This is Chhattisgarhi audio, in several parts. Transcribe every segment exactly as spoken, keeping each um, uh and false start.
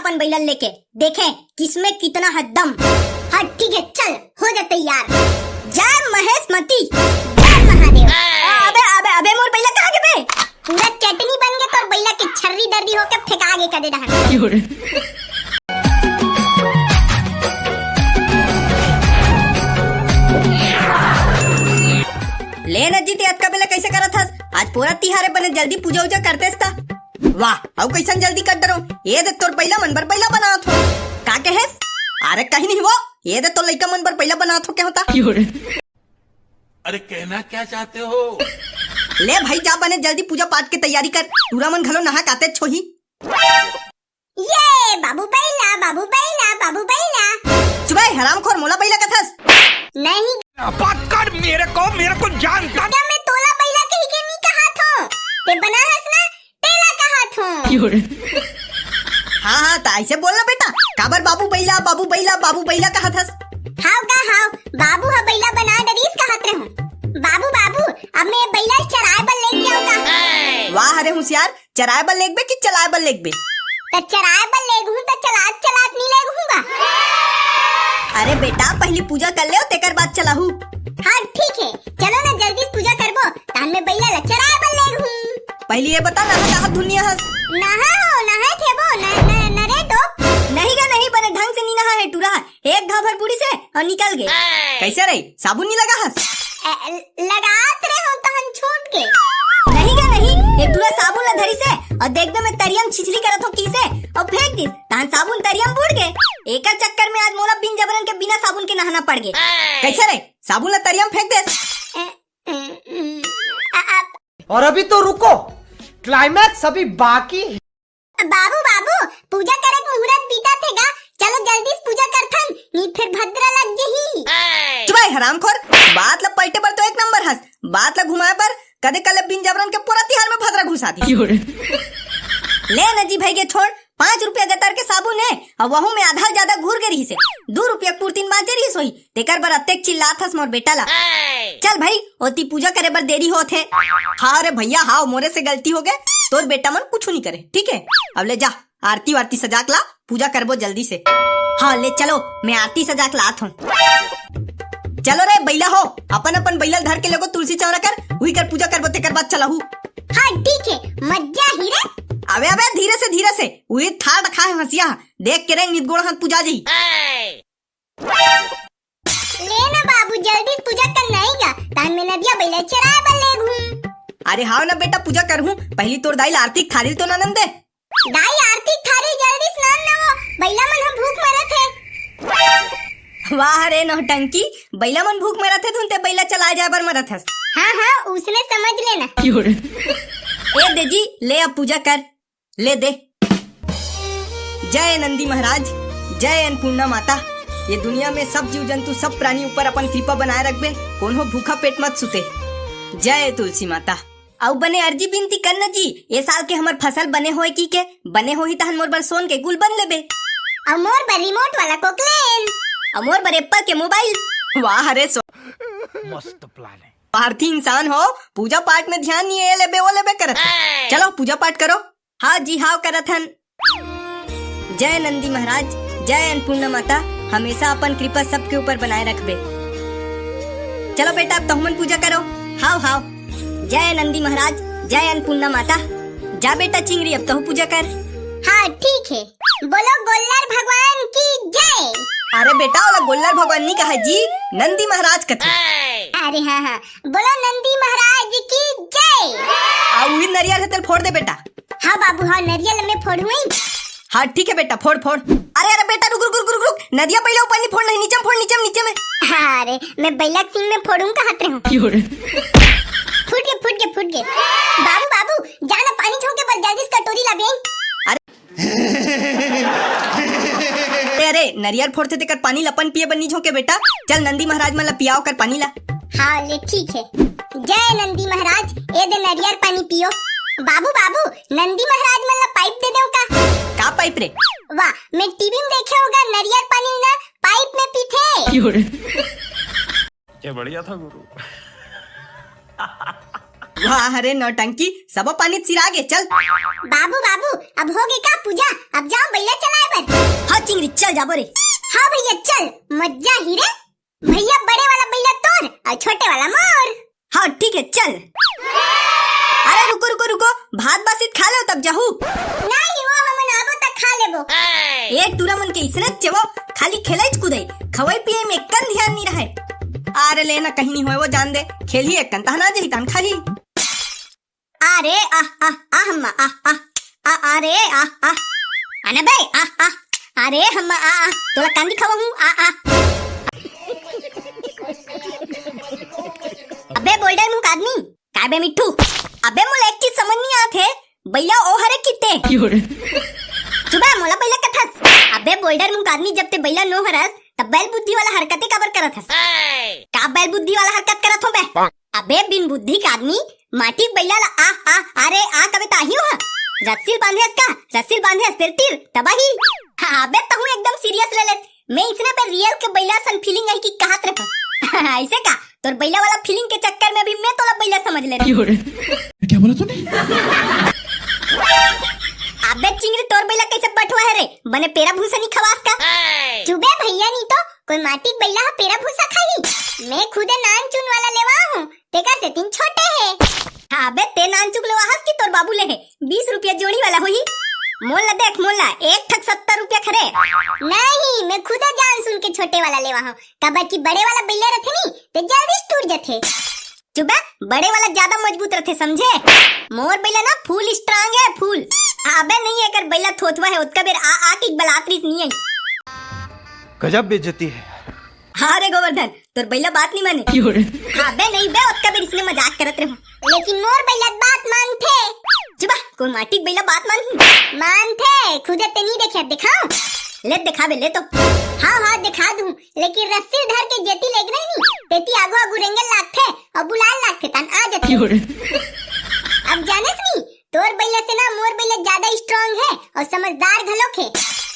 अपन बैला लेके देखे किसमें कितना है दम। हाँ ठीक है, चल हो जा तैयार। जय महेशमती, जय महादेव। अबे अबे अबे, मोर बैला कहाँ गे बे? पूरा चटनी बन के तोर बैला के छर्री दर्री होके फेंका गे कदे डहर। ले न जी, ते अतका बेला कैसे करत हस? आज पूरा तिहार है, बने जल्दी पूजा उजा करतेस ता। वाह, अउ कैसन जल्दी कर डरो। ये दे तोर बैला मन बर बैला बनात हो। का कहेस? अरे कहीं नहीं वो, ये दे तोर लइका मन बर बैला बनात हो, क्या होता? अरे कहना क्या चाहते हो? ले भाई जा, बने जल्दी पूजा पाठ के तैयारी कर, टूरा मन घलो नहा काते छोही। ये बाबू बैला, बाबू बैला, बाबू बैला। चुप बे हरामखोर, मोला बैला कथस? नहीं। पकड़ मेरे को, मेरे को जानता। जब मैं तोला बैला कही के नहीं कहा थो, ते बना हस ना, तेला कहा थो। हाँ हाँ, त ऐसे बोलना बेटा, काबर बाबू बैला, बाबू बैला, बाबू बैला कहा थस? हाव का हाव, बाबू ह बैला बना डरीस कहत रहूं। बाबू बाबू, अब मैं बैला चराए बर लेके जाऊं का? वाह रे होशियार, चराए बर लेगबे कि चलाए बर लेगबे? त चराए बर लेगहूं त चलात चलात नी लेगहूं गा। अरे बेटा, पहली पूजा कर ले, तेकर बाद चलाहू। हाँ ठीक है, चलो ना जल्दी से पूजा करबो, तान में बैला ला चराए बर लेगहूं। पहली ये बता ना, कहा दुनिया हस? नहा हो, नहा थे वो, न, न, न रे डोप। नहीं गा नहीं, बने ढंग से नी नहा है टूरा। एक घाव भर बूड़ीस हे अउ निकल गे। कैसे रे, साबुन नी लगा हस? ए, लगात रहे हो तहन छूट के। नहीं गा नहीं, एक टूरा साबुन ला धरिस हे अउ देखबे मैं तरिया म छिछली करत हो किसे अउ फेंक दिस, तहन साबुन तरिया म बूड़ गे। एकर चक्कर में आज मोला बिन जबरन के बिना साबुन के नहाना पड़ गे। कैसे रे, साबुन ला तरिया म फेंक देस? ए, ए, ए, आ, आ, और अभी तो रुको, क्लाइमैक्स अभी बाकी है। बाबू बाबू, पूजा करे के मुहूर्त बीतत हे गा, चलो जल्दी से पूजा करथन, नी फिर भद्रा लग जही। चुप बे हरामखोर, बात ला पलटे बर तो एक नंबर हस, बात ला घुमाए बर कदे कले बिन जबरन के पूरा तिहार में भद्रा घुसा दी। ले न जी भाई के छोड़, पाँच रुपया गतर के साबुन हे, अउ वहू में आधा ले जादा घुर गे रहिस हे, दू रुपया के पुरतिन बांचे रहिस होही, तेकर बर अतेक चिल्लात हस मोर बेटा ला। चल भाई, ओती पूजा करे बर देरी होत हे। हाँ रे भैया, हाँ, मोरे से गलती हो गे, तोर बेटा मन कुछु नी करे, ठीक है? अब ले जा, आरती वारती सजा के ला, पूजा करबो जल्दी से। हाँ ले चलो, मैं आरती सजा के लात हूँ। चलो रे बैला हो, अपन अपन बैला ल धर के लेगो तुलसी चौरा कर, उही कर पूजा करबो, तेकर बाद चलाहू। हाँ ठीक है, मत जा ही रे। अबे अबे, धीरे से धीरे से, उही थार रखा है हंसिया, देख के रेंग नित गोड़ हाथ पूजा जी। ले ना बाबू, जल्दी से पूजा कर नहीं गा, तान में नदिया बैला चराए बर ले घूम। अरे हाव ना बेटा, पूजा करहूँ, पहली तोर दाई ला आरती थारी ल तो ननन दे। दाई आरती थारी जल्दी से नन ना वो, बैला मन ह भूख मरत हे। वाह रे नौटंकी, बैला मन भूख मरत हे, तुन ते बैला चला जाए बर मरत हस। हाँ हाँ, उसने समझ लेना। ए दे जी, ले अब पूजा कर। ले दे। जय नंदी महाराज, जय अन्नपूर्णा माता, ये दुनिया में सब जीव जंतु, सब प्राणी ऊपर अपन कृपा बनाए रखबे, कोनो भूखा पेट मत सुते। जय तुलसी माता। अउ बने अर्जी बिनती कर न जी, ये साल के हमर फसल बने होय की के, बने होही तहन मोर बर सोन के गुलबन लेबे। अउ मोर बर रिमोट वाला कोकलेन। अउ मोर बर एप्पल के मोबाइल। वाह रे सो-, मस्त प्लान है। स्वार्थी इंसान हो, पूजा पाठ में ध्यान नहीं है, लेबे वो लेबे करत है। चलो पूजा पाठ करो। हाँ जी, हाव करत हन। जय नंदी महाराज, जय अन्नपूर्णा माता, हमेशा अपन कृपा सबके ऊपर बनाए रखबे। चलो बेटा, अब तहु मन पूजा करो। हाव, हाव। जय नंदी महाराज, जय अन्नपूर्णा माता। जा बेटा चिंगरी, अब तहु पूजा कर। हाँ, ठीक है। बोलो गोल्लर भगवान की जय। अरे बेटा, ओला गोल्लर भगवान नहीं कहा जी, नंदी महाराज कथे। अरे हाँ, हाँ, बोलो नंदी महाराज की जय। आ, उही नरियर हे, तेल फोड़ दे बेटा। हाँ बाबू, हाँ, नरियल में फोड़हूँ। हाँ, ठीक है बेटा, फोड़, फोड़। अरे, अरे बेटा, रुक, रुक, रुक, रुक, रुक। नदिया पहले ऊपर नहीं फोड़, नहीं, नीचे में फोड़, नीचे में, नीचे में। हाँ, अरे, मैं बैलक सिंह में फोड़ूँ कहत रहूँ। फूट गए, फूट गए, फूट गए। बाबू, बाबू, जाना पानी झोंके बर जल्दी से कटोरी ला बे। अरे, अरे, अरे, नरियर फोड़थे तेकर पानी ल अपन पिए बर नी झोंके बेटा। चल नंदी महाराज मन ल पियाव कर पानी ला। हाँ, ले ठीक है। जय नंदी महाराज, ए दे नरियर पानी पियो। बाबू, बाबू, नंदी महाराज मन ला पाइप दे देव का? का पाइप रे? वाह, मैं टीवी में देखे होगा नरियर पानी ना पाइप में पीथे। ये बढ़िया था गुरु। वाह रे नौटंकी, सबो पानी सिरा गे, चल। बाबू, बाबू, अब हो गे का पूजा? अब जाओ बइला चलाए बर। हाँ चिंगरी, चल जाबो रे। हाँ भैया, चल, मजा ही रे। भैया, बड़े वाला बइला तोर अउ छोटे वाला मोर। हाँ ठीक है, चल। अरे रुको रुको रुको, भात बासी खा लो तब जाहू। नहीं, वो हमन आबो त खा लेबो। ए टूरा मन के इसने चेवो, खाली खेलई कूदई, खवई पियई में कन ध्यान नहीं रहे। अरे लेना कहीं नहीं होय, वो जान दे, खेलही एक कन तहना जही तहन खाही। अरे आह आह आह अम्मा आह आह। आ, अरे आह आह। अने बे आह आह। अरे हम्मा आ आ, तोला कांदी खवाहूं आ आ। अबे बोल्डर मुंह का आदमी, का बे मिट्ठू? अबे मोला एक चीज समझ नहीं आत हे, बइला ओ हरे किते? चुबे मोला बइला कथस। अबे बोल्डर मुंह का आदमी, जब ते बइला नो हरस, तब बैल बुद्धि वाला हरकते काबर करत हस? का बैल बुद्धि वाला हरकत करत हो बे? अबे बिन बुद्धि के आदमी, माटी के बइला ला आह आह अरे आ कबे ताही हो? रस्सी ल बांधे हस का? रस्सी ल बांधे हस तेल तीर तबाही। अबे तहूं एकदम सीरियस ले लेस। मैं इसने बे रियल के बइला सन फीलिंग आई कि कहत रहे। ऐसे का? तोर बइला वाला फीलिंग के चक्कर में अभी मैं तोला बइला समझ ले रहा। क्या बोला तूने? अबे चिंगरी, तोर बइला कैसे बठवा है रे? बने पेरा भूसा नहीं खवास का? चुबे भैया, नहीं तो कोई माटी के बइला ह पेरा भूसा खाही? मैं खुदे नान चुन वाला लेवा हूँ, तेकर से तीन छोटे हे। अबे ते नान चुक लेवा हस कि तोर बाबू ले हे? बीस रुपया जोड़ी वाला होही। मोल ला देख, मोल ला, एक ठक सत्तर रुपया खरे। नहीं, मैं खुदे जान सुन के छोटे वाला लेवा हूँ, काबर कि बड़े वाला बइला रथे नी, ते जल्दी टूट जथे। चुबे, बड़े वाला ज्यादा मजबूत रथे, समझे? मोर बइला ना फुल स्ट्रांग है, फुल। अबे नहीं, एकर बइला थोथवा है, ओतका बेर आ आ के बलात रिस नहीं आई। गजब बेइज्जती है। हाँ रे गोवर्धन, तोर बइला बात नहीं माने। अबे नहीं बे, ओतका बेर इसने मजाक करत रहे। लेकिन मोर बइला बात मानथे। चुबा, कोन माटी के बइला बात मानही? मानथे, खुदे ते नहीं देखे, दिखाओ। ले दिखाबे, ले तो। हाँ, हाँ, दिखा दूं, लेकिन रस्सी धर के जेती लेगना ही नहीं, तेती आगू आगू रेंगल लागथे और बुलाल लागथे, तन आ जथे। अब जानेस नहीं, तोर बइला से ना मोर बइला ज्यादा स्ट्रांग है और समझदार घलोक है।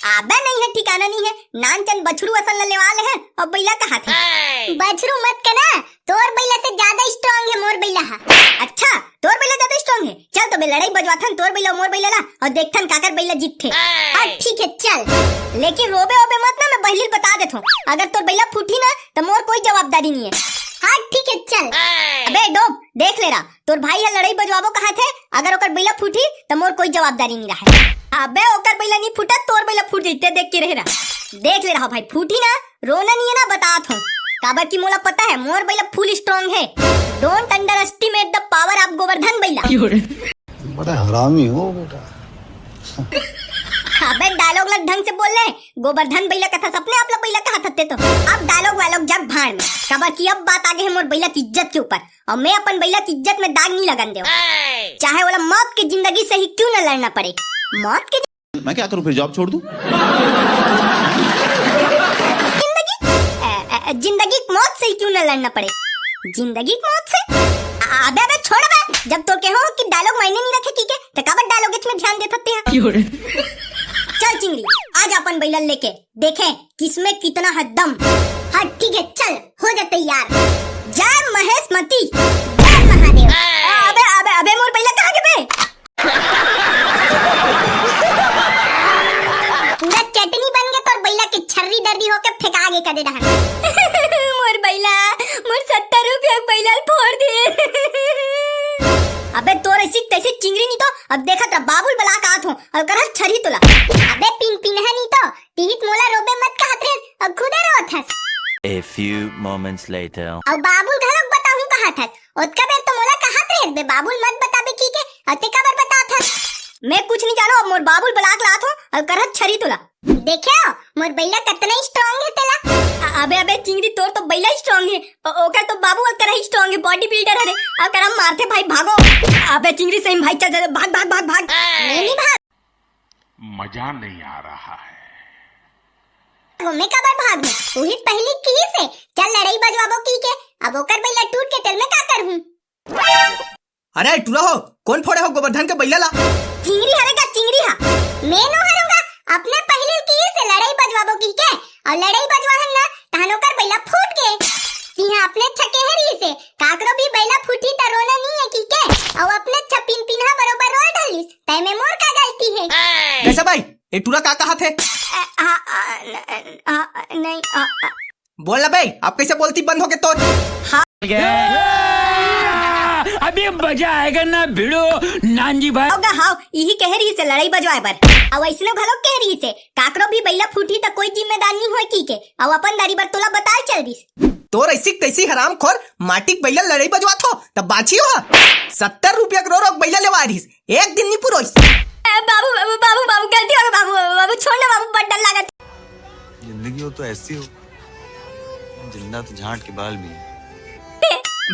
अबे नहीं है, ठिकाना नहीं है, नानचन बछरू असन ल लेवा ले है और बइला कहाथे। बछरू मत कना, तोर बइला से ज्यादा स्ट्रांग है मोर बइला हा। अच्छा, तोर बइला ज्यादा स्ट्रांग है? चल तो बे लड़ई बजवाथन तोर बइला मोर बइला ला और देखथन काकर बइला जीतथे। हाँ, ठीक है, चल। लेकिन रोबे ओबे मत ना, मैं पहिली बता देथों, अगर तोर बइला फूटी ना तो मोर कोई जवाबदारी नहीं है। हाँ, ठीक है, चल। अबे डोब, देख ले रहा, तोर भाई ह लड़ई बजवाबो कहाथे, अगर ओकर बइला फूटी त मोर कोई जवाबदारी नहीं रहे। अबे ओकर बइला नहीं फूटा, तोर बइला फूट जइते, देख के रहे रहा। देख ले रहा भाई, फूटी ना, रोना नहीं है ना, बतात हूँ, काबर कि मोला पता है मोर बइला फुल स्ट्रांग है। Don't underestimate the power of Govardhan बइला। बड़ा हरामी हो बेटा। अबे डायलॉग ला ढंग से बोल ले, गोवर्धन बइला कथा सपने आप ला बइला कहा थते तो। अब डायलॉग वायलॉग जग भाड़ में, काबर कि अब बात आ गई है मोर बइला की इज्जत के ऊपर, और मैं अपन बइला की इज्जत में दाग नहीं लगन देव, चाहे ओला मौत की जिंदगी से ही क्यों न लड़ना पड़े। मौत की मैं क्या करूं फिर, जॉब छोड़ दूं? जिंदगी, अ, अ, जिंदगी की मौत से ही क्यों न लड़ना पड़े, जिंदगी की मौत से। अबे अबे छोड़ बे, जब तो कहो कि डायलॉग मायने नहीं रखे, ठीक है, तो काबर डायलॉग इसमें ध्यान देत हते हैं। चल चिंगरी, आज अपन बइला लेके देखे किसमें कितना है दम। हाँ ठीक है, चल, हो जा तैयार। जय महेश मती, जय महादेव। अबे अबे अबे मोर बइला कहाँ के बे? पूरा चटनी बन के तोर बइला के छर्री दर्री होके फेंका गे कदे डहर। मोर बइला, मोर सत्तर रुपया के बइला ल फोड़ दे। अबे तोर ऐसी तैसी चिंगरी नहीं तो अब देखत रह बाबुल बला का आत हो और करत छर्री तोला। अबे पिन पिन है नहीं तो तिहित मोला रोबे मत कहत रे और खुदे रोत हस। A few moments later. और बाबुल घलोक बताहूं कहत हस। ओतका बेर तो मोला कहत रहे बे बाबुल मत बताबे की के, अते काबर बतात हस? मैं कुछ नहीं जानो, अब मोर बाबुल बलाक लात हो और करत छरी तोला। देखे हो, मोर बइला कतना स्ट्रांग है तेला। अ-, अबे, अबे, चिंगरी तोर तो बइला स्ट्रांग है, ओ-, ओकर तो बाबू और करही स्ट्रांग है, बॉडी बिल्डर हरे, और करम मारथे भाई, भागो। अबे, चिंगरी सही में भाई, चल, चल, भाग, भाग, भाग, भाग। मैं नहीं भाग। मजा नहीं आ रहा है। वो मैं काबर भागू? उही पहिली किहिस हे, चल लड़ई बजवाबो किहिके, अब ओकर बइला टूट के तेल में का करहूं? अरे टूरा हो, कोन फोड़े हो गोवर्धन के बइला ला? चिंगरी हरे का चिंगरी हा? मैं नो हरूंगा, अपने पहिली किहिस हे लड़ई बजवाबो किहिके, अउ लड़ई बजवाहन ना, तहन ओकर बइला फूट गे। तिहा अपने छके हरी से, काकरो भी बइला फूटी त रोना नहीं है किहिके। गलती है। कैसे भाई, ये टूरा का कहा थे? आ, आ, आ, न- आ, नहीं आ, आ, बोल ना बे, अब कैसे बोलती बंद हो के तो? अभी मजा आएगा ना भिड़ो, नानजी भाई। होगा हाव, यही कह रही से लड़ाई बजवाए बर। अब ऐसने घलो कह रही से, काकरो भी बैला फूटी त कोई जिम्मेदार नहीं होय की के। अब अपन दारी बर तोला बताए चल दिस। तोर ऐसी तैसी हरामखोर माटी के बैला लड़ाई बजवात हो, तब बाँची हो। सत्तर रुपया के रो रो के बैला लेवा रहीस, एक दिन नहीं पुरोइस। ए, बाबू, बाबू, बाबू, बाबू, गलती हो गई बाबू, बाबू, छोड़ ना बाबू, बड़ डर लागत। जिंदगी हो तो ऐसी हो, जिंदा तो झांट के बाल भी है।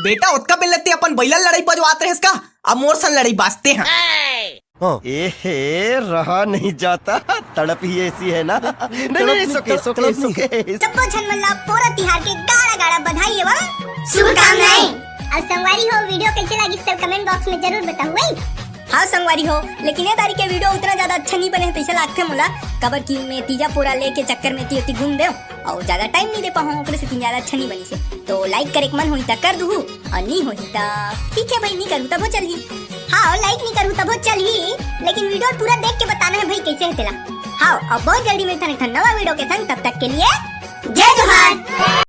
बेटा, ओतका बेला ते अपन बैला लड़ाई बजवात रहेस का? अब मोर सन लड़ाई बाजते हैं। ए हे, रहा नहीं जाता, तड़प ही ऐसी है ना। नहीं, नहीं, नहीं, सुके, सुके, सुके। सब्बो झन मन ला पोरा तिहार के गाड़ा गाड़ा बधाई एवं शुभकामनाएं। अउ संगवारी हो, वीडियो कैसे लागिस तेला कमेंट बॉक्स में जरूर बताहू, भाई। हाँ संगवारी हो, लेकिन ये दारी के वीडियो उतना ज्यादा अच्छा नहीं बने हे, तैसे लागथे मोला, काबर कि मैं तीजा पोरा लेके चक्कर में ती ओती घूम देव अउ ज्यादा टाइम नहीं दे पाहूँ, ओकरे सेती ज्यादा अच्छा नहीं बनिस हे। तो लाइक करे के मन होही त कर दूहू, अउ नहीं होही त ठीक है भाई, नहीं करू तभो चलही। हाँ, लाइक नहीं करू तभो चलही, लेकिन वीडियो पूरा देख के बताना है भाई कैसे है तेला। हाँ, अब बहुत जल्दी मिलता है नवा वीडियो के संग, तब तक के लिए जय जोहार।